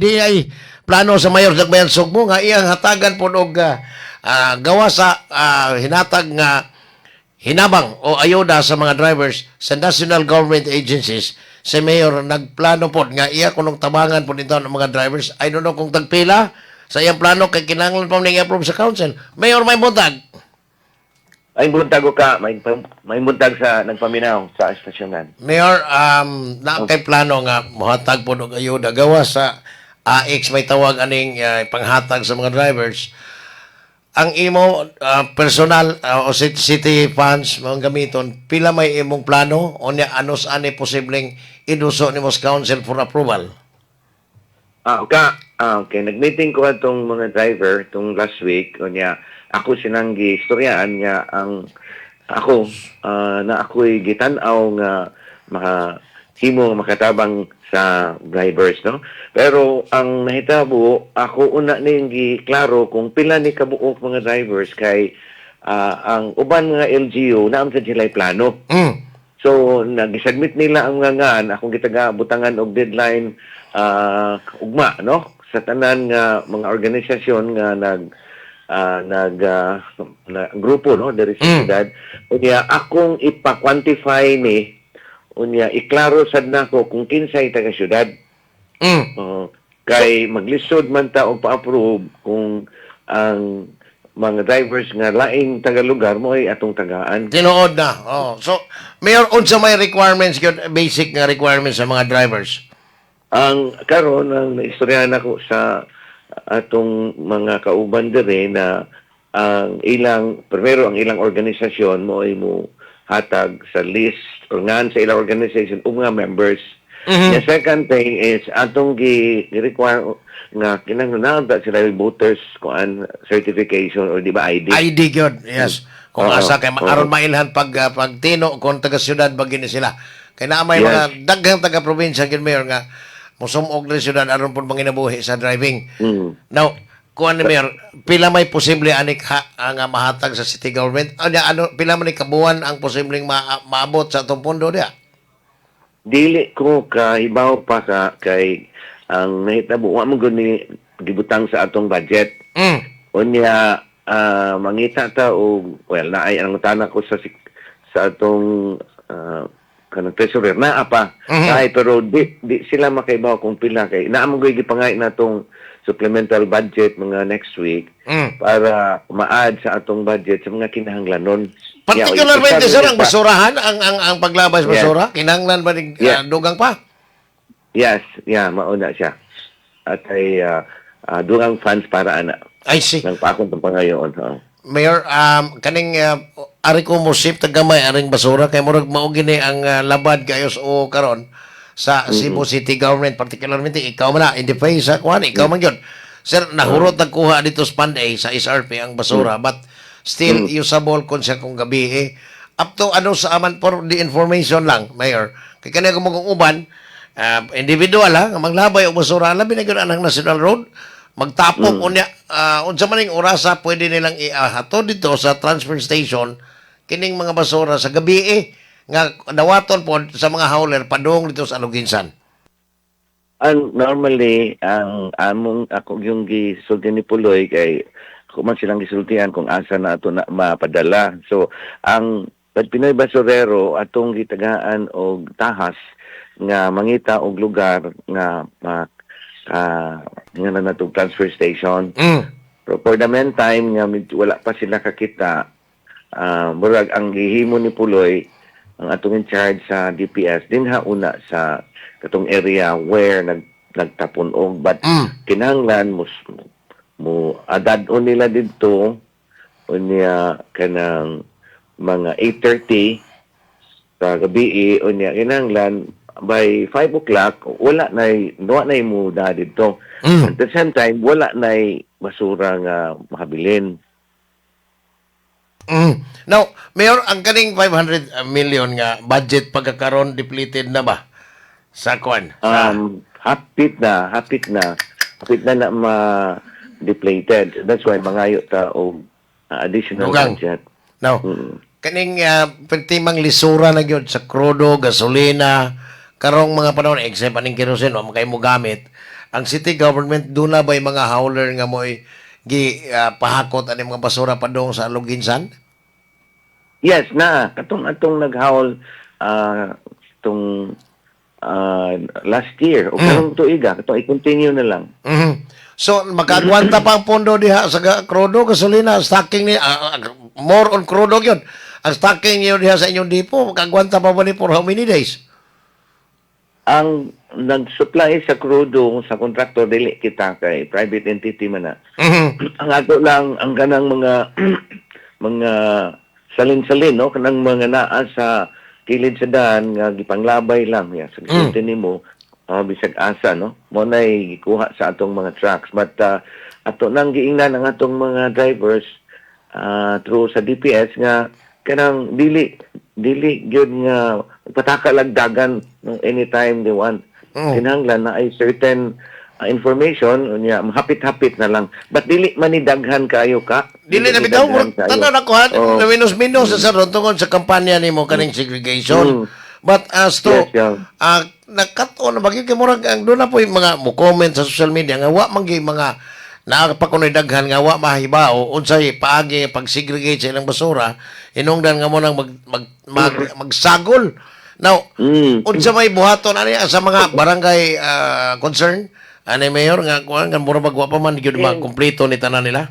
Di ay plano sa mayor Sagbayan Sugbo nga iyang hatagan pod og gawa sa hinatag nga hinabang o ayuda sa mga drivers sa national government agencies. Si mayor nagplano pod nga iya kunong tabangan pod ito ng mga drivers. I don't know kung tagpila sa iyang plano kay kinahanglan pa man i-approve sa council. Mayor, may buntag. Ay buntag ko ka, may buntag sa nagpaminaw sa estasyonan. Mayor, naa kay plano nga mohatag pod og ayuda gawa sa AX may tawag aning panghatag sa mga drivers. Ang imo personal o city funds mga gamiton, pila may imong plano o niya ano sa ani posibleng iduso nimo sa council for approval? Ah, okay. Ah, okay. Nag-meeting ko atong mga driver tong last week. Unya, ako silang giistoryaan nga ang ako na ako'y gitan-aw nga maka himo makatabang sa drivers, no? Pero ang nahitabo, ako una ning giklaro kung pila ni kabuok mga drivers kay ang uban nga LGU naa man sila plano. So, nag-submit nila ang mga ngan, akong gitaga butangan og deadline ugma, no? Sa tanan nga mga organisasyon nga nag nag na, grupo, no, diri sa syudad. Unya akong ipa-quantify ni, unya iklaro sad nako kung kinsay taga syudad. Oo. Kay maglisod man ta og pa-approve kung ang mga drivers nga laing taga lugar mo ay atong tagaan. Tinuod na. Oh. So, Mayor, unsa may requirements gyud, basic nga requirements sa mga drivers? Ang karon, ang naistoryahan nako sa atong mga kauban diri na ang ilang primero, ang ilang organisasyon mo ay mo hatag sa list or ngan sa ilang organization ug mga members. The second thing is atong gi require nga kinahanglan na sila yung voters kuan certification or di ba ID. ID gyud. Yes. Kung asa kay aron mailhan pag pagtino kung taga syudad ba gini sila. Kay naa may mga daghang taga probinsya gyud, Mayor, nga mosum-og diri syudad aron pud manginabuhi sa driving. Now, kuan ni Mayor, pila may posible anik ha, nga mahatag sa city government? Ano, ano pila man ni kabuan ang posibleng maabot sa atong pondo diha? Dili ko kahibaw pa ka kay ang nahitabo wa mo gud ni gibutang sa atong budget. Unya mangita ta og, well, naay ang utana ko sa atong kanang treasurer naa pa. Ay, pero di sila makaibaw kung pila kay naa mo gyud gipangay na atong supplemental budget mga next week para ma-add sa atong budget sa mga kinahanglanon. Particularmente, Yeah, sir, ang basurahan, ang paglabas basura, kinahanglan ba ning dugang pa? Yes, yeah, mauna siya. At ay dugang funds para ana I see. ng paakong pangayoon. Oo. Mayor, kaning ari ko mo shift gamay aring basura kay murag mao gini ang labad kayo o karon sa Cebu City Government, particularmente ikaw man na in the face sa kuan, ikaw man gyud. Sir, nahurot nagkuha dito sa Fund A sa SRP ang basura, but still usable kon siya kung gabi eh. Up to ano sa aman, for the information lang, Mayor. Kay kani kung uban individual ha nga maglabay og basura labi na gyud anang National Road, magtapok unya, unsa man ning orasa pwede nilang ihatod dito sa transfer station kining mga basura sa gabi eh, nga dawaton pod sa mga hauler padung dito sa Aloguinsan? Ang normally ang among ako yung gisulti ni Puloy kay ako man silang gisultihan kung asa na ato na mapadala. So ang Pinoy Basurero atong gitagaan og tahas nga mangita og lugar nga ma nga na natong transfer station. Pero for the meantime nga wala pa sila kakita, murag ang gihimo ni Puloy, ang atong in charge sa DPS dinha una sa katong area where nagtapon og, but kinahanglan mo adad-on nila didto unya kanang mga 8:30 sa gabi, unya kinahanglan by 5 o'clock wala na mo da didto. At the same time, wala na basura nga makabilin. Now, Mayor, ang kaning 500 million nga budget pagkakaron depleted na ba sa kwan? Sa, Hapit na, hapit na. Hapit na na ma-depleted. That's why mangayo ta og additional Dugang. Budget. Now, kaning pertimang lisura na gyud sa krudo, gasolina, karong mga panahon except aning kerosene wa man kay mo gamit. Ang city government, duna ba'y mga hauler nga mo'y gi pahakot ani mga basura padung sa Aloguinsan? Yes, na katong atong naghaul tong last year o karong tuiga, katong i-continue na lang. So makagwanta pa ang pondo diha sa krudo, gasolina, stocking ni more on krudo yun. Ang stocking niyo diha sa inyong depot, makagwanta pa ba ni for how many days? Ang nag-supply sa krudo sa contractor, dili kita kay private entity man na. Ang ato lang ang kanang mga mga salin-salin, no, kanang mga naa sa kilid sa daan nga gipanglabay lang ya sa gisulti nimo, bisag asa, no, mo nay gikuha sa atong mga trucks, but ato nang giingnan ang atong mga drivers through sa DPS nga kanang dili dili gyud nga pataka lagdagan, no, anytime they want. Kinahanglan na ay certain information, unya mahapit-hapit na lang, but dili man ni daghan kayo ka. Dili na ni bitaw, daghan kaayo. Tanaw na ko ha, Oo. na minus-minus sa ron tungod sa kampanya nimo kaning segregation. But as to nakatuon na bagay kay murag ang doon na po yung mga mo comment sa social media nga wa man gyud mga naa pa kunoy daghan nga wa mahibao unsay paagi pag-segregate sa ilang basura, hinungdan nga mo nang mag, mag, mag, magsagol. Now, unsa may buhaton ani sa mga barangay concern ani, Mayor, nga kuan nga mura magwa pa man gyud kumpleto ni tanan nila?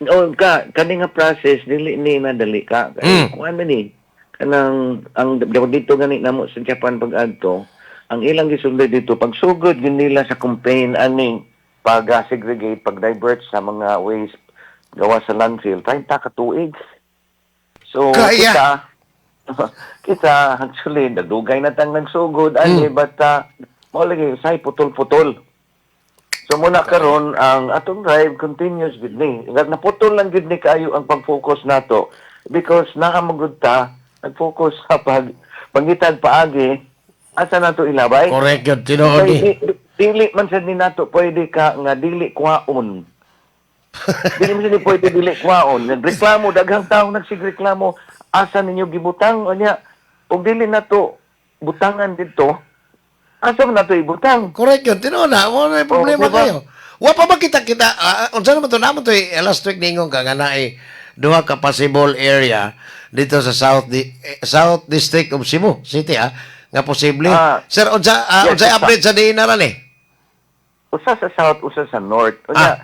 O ka kani nga process dili ni madali ka. Kuan man ni kanang ang dito gani namo sa Japan, pag adto ang ilang gisunod dito, pagsugod gyud nila sa campaign aning pag segregate, pag divert sa mga waste gawa sa landfill, 30 ka tuig. So Kaya. Kita kita actually nagdugay na tang nagsugod ani, but mao lagi say putol-putol. So muna karon ang atong drive continuous gid ni. Naputol lang gid ni kaayo ang pag-focus nato because naa magud ta nag-focus sa pag pangitag paagi asa nato ilabay. Correct yun, tinuod Kay ni. Dili man sad ni nato pwede ka nga dili kwaon. Dili man sad ni pwede dili kwaon. Nagreklamo, daghang tao nagsigreklamo, asa ninyo gibutang? Unya ug dili nato butangan didto, asa man nato ibutang? Correct yun, tinuod na. Wala na problema Oh, diba? kayo. Wa pa ba kita kita unsa naman to namo to last week ningon ka nga naay duha ka possible area dito sa South District of Cebu City nga posible. Sir, unsa Yes, unsay usa. update sa diin na ni? Usa sa south, usa sa north. Unya,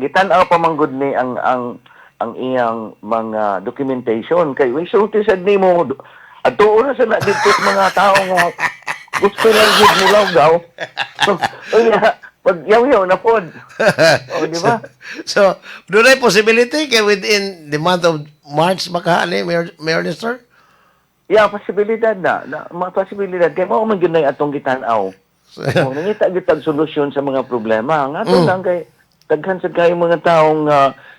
gitan-aw pa man gud ni ang iyang mga documentation kay way sulti sad nimo adto na sa na didto sa mga tao nga gusto lang gud mo lawgaw. Unya pag yaw-yaw na pod. Oh, di ba? So, dunay possibility kay within the month of March makaani, Mayor Nestor? Yeah, posibilidad na mga posibilidad kay mao man gyud nay atong gitan-aw. Oh, nangita gyud tag solusyon sa mga problema. Ang ato lang kay daghan sad kayo mga taong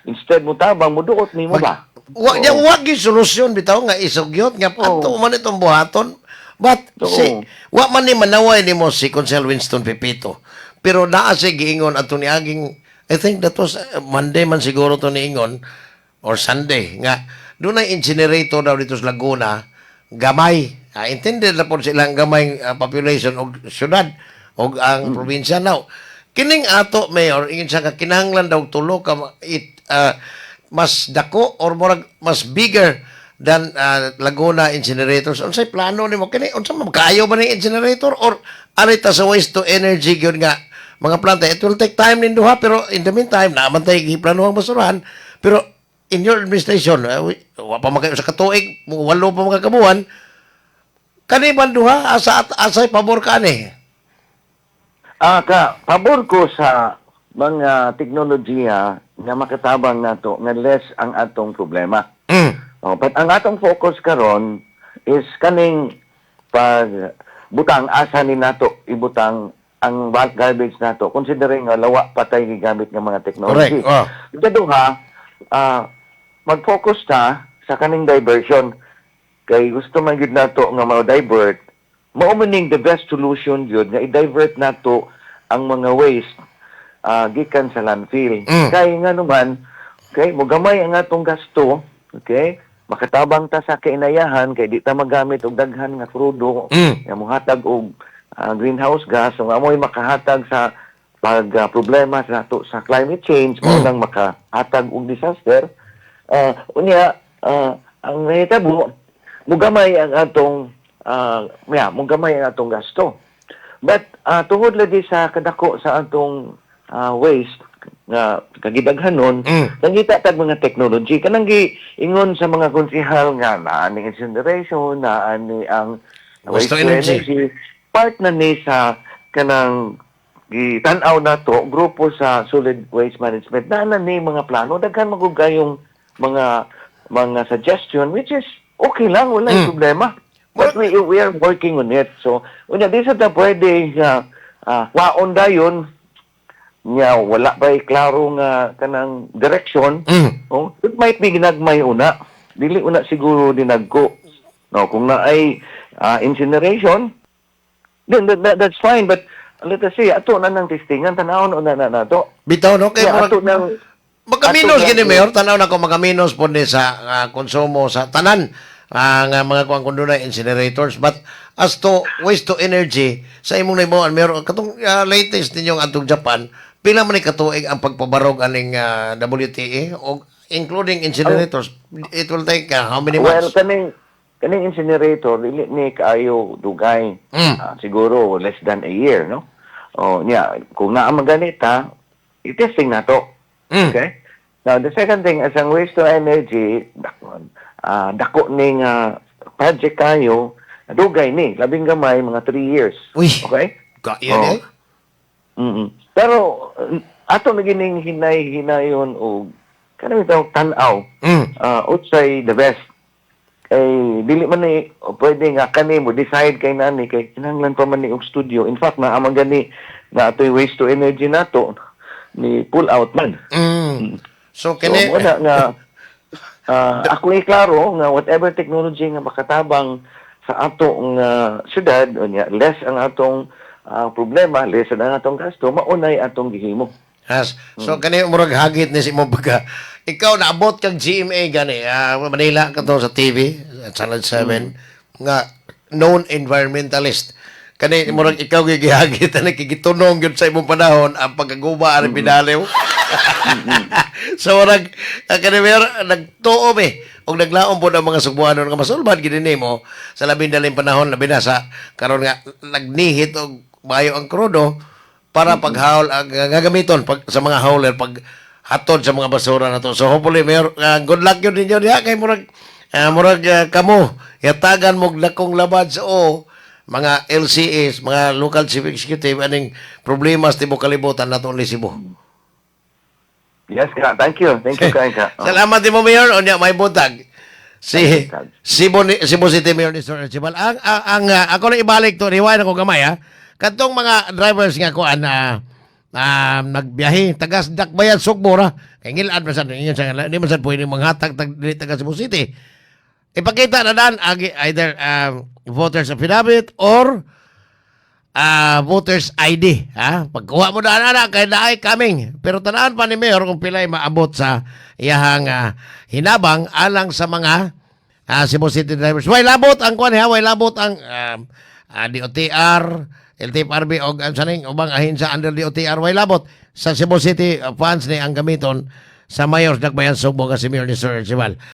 instead mo tabang, muduot nimo ba? Wa wa wa gyud solusyon bitaw nga isugyot nga ato man itong buhaton. But si wa man ni manaway nimo si Consel Winston Pepito. Pero naa siya giingon ato niaging, I think that was Monday man siguro to niingon or Sunday, nga dunay incinerator daw dito sa Laguna gamay. Intended na po silang gamay population og syudad og ang probinsya now. Kining ato, Mayor, ingon siya ka kinahanglan daw tulo ka mas dako or murag mas bigger than Laguna incinerators. Unsay plano nimo kini? Unsa man kaayo ba ning incinerator or ari ta sa waste to energy gyud nga mga planta? It will take time nin duha, pero in the meantime naa man tay giplano ang basurahan. Pero in your administration, wa pa man kayo sa katuig, 8 pa mga kabuan, kani man duha, asa at asay pabor ka ani? Ka, pabor ko sa mga teknolohiya nga makatabang nato nga less ang atong problema. Oh, but ang atong focus karon is kaning pag butang, asa ni nato ibutang ang bulk garbage nato, considering nga lawa pa tay gigamit nga mga technology. Correct. Oh. Ikaduha, mag-focus ta sa kaning diversion kay gusto man gyud nato nga ma-divert, mao man ning the best solution gyud nga i-divert nato ang mga waste gikan sa landfill. Kay nga naman kay mogamay ang atong gasto, okay? Makatabang ta sa kainayahan kay di ta magamit og daghan nga krudo nga mohatag og greenhouse gas. So nga mo'y makahatag sa pag problema sa nato sa climate change, mao nang makahatag og disaster. Unya ang nahitabo, mugamay ang atong yeah, mugamay ang atong gasto. But tungod lagi sa kadako sa atong waste nga kagidaghanon, nangita tag mga technology kanang gi ingon sa mga konsehal nga naa ni incineration, naa ni ang waste to energy. Part na ni sa kanang gitan-aw nato grupo sa solid waste management na ni mga plano. Daghan magud kayong mga suggestion, which is okay lang, wala problema, but we are working on it. So unya di sa ta pwede nga waon dayon nya wala pa klaro nga kanang direction. Oh, it might be ginagmay una, dili una siguro dinagko, no? Kung naay incineration, then that's fine, but let us see, ato na nang testingan, tanawon una na nato. Bitaw, no, kay Yeah, murag ato nang magkaminos ato gini, nang- Mayor, tanaw na ko magkaminos po ni sa konsumo sa tanan nga mga kuang kun dunay incinerators. But as to waste to energy, sa imong nahimuan, Mayor, katong latest ninyong atong Japan, pila man ni katuig ang pagpabarog aning WTE o including incinerators? It will take how many Well, months? Kaning incinerator dili ni kaayo dugay. Siguro less than a year, no? Oh, nya kung naa maganita, i-testing nato. Okay? Now, the second thing is ang waste to energy, dako ning project kayo, dugay ni, labing gamay, mga 3 years. Uy. Okay? Kaya Oh. eh. Pero ato na gining hinay-hinayon og kanang tawag tan-aw. Unsay the best. Kay dili man ni o pwede nga kani mo decide kay nani kay kinahanglan pa man ni og studio. In fact, naa man gani na atoy waste to energy nato ni pull out man. So So kini mo na nga ako ay klaro nga whatever technology nga makatabang sa atong syudad unya less ang atong problema, less ang atong gasto, maunay atong gihimo. Yes. So kani murag hagit ni si mo baga. Ikaw naabot kag GMA gani, Manila ka to sa TV, Channel 7 nga known environmentalist. Kani murag ikaw gyud gihagit ani kay gitunong gyud sa imong panahon ang pagkaguba ani Binaliw. So murag kani, Mayor, nagtuo mi og naglaom pod ang mga Sugbuanon nga masulbad gid nimo sa labing daling panahon, labi na sa karon nga nagnihit og maayo ang krudo para paghaul ang gagamiton pag sa mga hauler pag hatod sa mga basura na to. So hopefully, Mayor, good luck yun ninyo diha kay murag kamo yatagan mo dakong labad sa o mga LCAs, mga local chief executive aning problema sa tibok kalibutan nato ni Cebu. Yes ka. Thank you. Thank you kay ka. Oh. Salamat din mo, Mayor. Unya may buntag. Si Cebu, Cebu City Mayor ni Sir Archibald. Ang ako na ibalik to, rewind ako gamay ha. Katong mga drivers nga kuan na nagbiyahe tagas Dakbayan Sugbo ra. Kay ngilad man sad ingon sa di man sad pwede manghatag tag dili taga Cebu City. Ipakita na dan either voters affidavit or voters ID, ha? Pagkuha mo daan ana kay naay coming. Pero tanaan pa ni Mayor kung pilay maabot sa iyahang hinabang alang sa mga Cebu City drivers. Way labot ang kuan ha, way labot ang DOTR, LTFRB og ang saning ubang ahensya under DOTR, way labot sa Cebu City funds ni ang gamiton sa Mayor Dakbayan Sugbo nga si Mayor ni Sir Archibald.